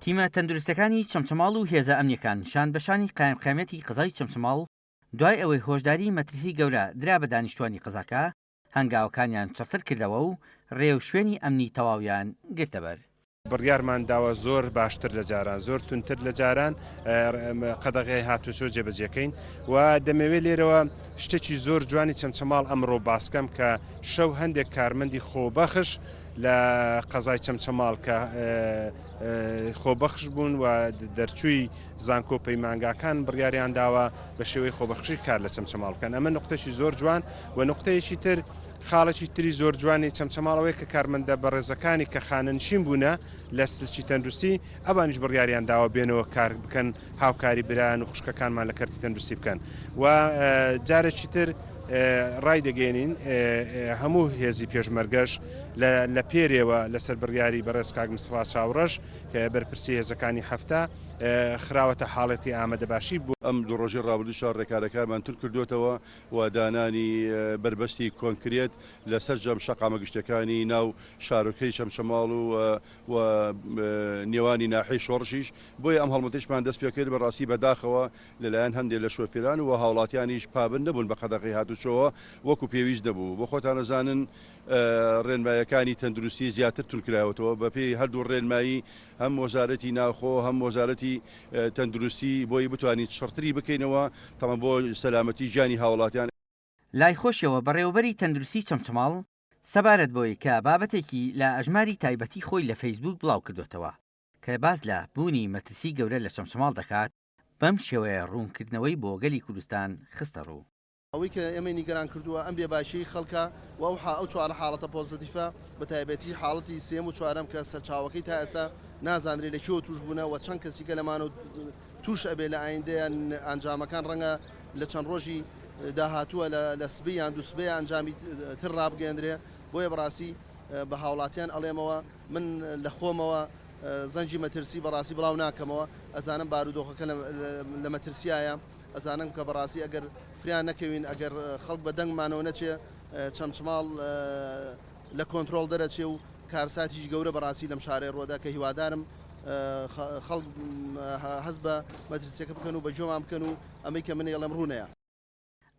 تیمە تەندروستیەکانی چەمچەماڵ و هێزە ئەمنیەکان شان بەشانی قایمقامیەتی قەزای چەمچەماڵ دوای ئەوەی هۆشداری مەترسی گەورە درا بە دانیشتوانی قەزاکە هەنگاوەکانیان چڕتر کردەوە و رێوشوێنی ئەمنی تەواویان گرتەبەر. بڕیارمان داوە زۆر باشتر لە جاران، زۆر توندتر لە جاران قەدەغەی هاتوچۆ جێبەجێکەین و دەمەوێت لێرەوە شتێکی زۆر جوانی چەمچەماڵ ئەمڕۆ باسکەم کە شەو هەندێک کارمەندی خۆبەخش لە قەزای چەمچەماڵ کە خۆبەخش بوون و دەرچووی زانکۆ پەیمانگاکان بڕیاریان داوە بە شێوەی خۆبەخشی کار لە چەمچەماڵ بکەن ئەمە نقطەشی زۆر جوان و نقطەیەکی تر خاڵێکی تری زۆر جوانی چەمچەماڵ ئەوەیە کە کارمەندە بەڕێزەکانی کە خانەنشین بوونە لە سلکی تەندروستی ئەوانیش بڕیاریان داوە بێنەوە کار بکەن هاوکاری برایان و خوشکەکانمان لە کەرتی تەندروستی بکەن و جارێکی تر ڕایدەگەێنین هەموو هێزی پێشمەرگەش لە پێرێوە لەسەر بڕیاری بەڕێز کاک مستەفا چاوڕەش کە بەرپرسی هێزەکانی هەفتا خراوەتە حاڵەتی ئامادەباشی بۆ ئەم دوو ڕۆژەی ڕابردووشا ڕێکارەکانمان توند کردووەتەوە و دانانی بەربەستی کۆنکرێت لە سەرجەم شەقامە گشتیەکانی ناو شارۆکەی چەمچەماڵ و و نێوانی ناحیەی شۆڕشیش، بۆیە ئەم هەڵمەتەیشمان دەست پێکرد، بەڕاستی بەداخەوە لەلایەن هەندێک لە شۆفێران و هاوڵاتیانیش پابەند نەبوون بە قەدەغەی هاتوچۆوە وەکو پێویست نەبوو، بۆ خۆتان ئەزانن ڕێنمایەکانی تەندروستی زیاتر توندکراوەتەوە بەپێی هەردوو ڕێنمایی هەم وەزارەتی ناوخۆ هەم وەزارەتی تەندروستی بۆی بتوانین چڕتری بکەینەوە تەمە بۆ سەلامەتی گیانی هاوڵاتیان. لای خۆشیەوە بەڕێوەبەری تەندروستی چەمچەماڵ سەبارەت بەوەی کە بابەتێکی لە ئەژماری تایبەتی خۆی لە فەیسبووک بڵاوکردۆتەوە کە باس لە بوونی مەترسی گەورە لە چەمچەماڵ دەکات بەم شێوەیە ڕوونکردنەوەی بۆ گەلی کوردستان خستەڕوو. ئەوەی کە ئێمەی نیگەران کردووە ئەم بێباکیەی خەڵکە و ئەو ئەو چوارە حاڵەتە پۆزەتیفە بە تایبەتی حاڵەتی سێیەم و چوارەم کە سەرچاوەکەی تا ئێستا نازانرێ لە کوێوە تووش بوونە و چەند کەسیکە لەمانەوە تووش ئەبێ لە ئایندەیە ئەنجامەکان ڕەنگە لە چەند ڕۆژی داهاتووە لە سبەی یان دوو سبەی ئەنجامی تر ڕابگەیەندرێ بۆیە بەڕاستی بە هاوڵاتیان ئەڵێمەوە من لە خۆمەوە زەنگی مەترسی بەڕاستی بڵاو ناکەمەوە ئەزانم بارودۆخەکە لە مەترسیایە ئەزانم کە بەڕاستی ئەگەر فریا نەکەوین ئەگەر خەڵک بە دەنگمانەوە نەچێ چەمچماڵ لە کۆنترۆڵ دەرەچێ و کارساتیش گەورە بەڕاستی لەم شارەی ڕۆدا کە هیوادارم خەڵک هەست بە مەترسیەکە بکەن و بە گوێمان بکەن و ئەمەی کە من ئێڵێم ڕوونەیە.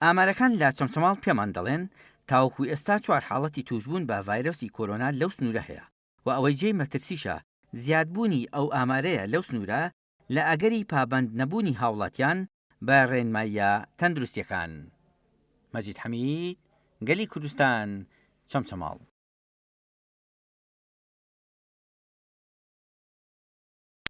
ئامارەکان لە چەمچەماڵ پێمان دەڵێن، تاوەکو ئێستا چوار حاڵەتی تووشبوون بە ڤایرۆسی کۆرۆنا لەو سنوورە هەیە و ئەوەی جێی مەترسیشە زیادبوونی ئەو ئامارەیە لەو سنوورە لە ئەگەری پابەند نەبوونی هاوڵاتیان بە ڕێنماییە تەندروستیەکان. مەجید حەمید، گەلی کوردستان، چەمچەماڵ.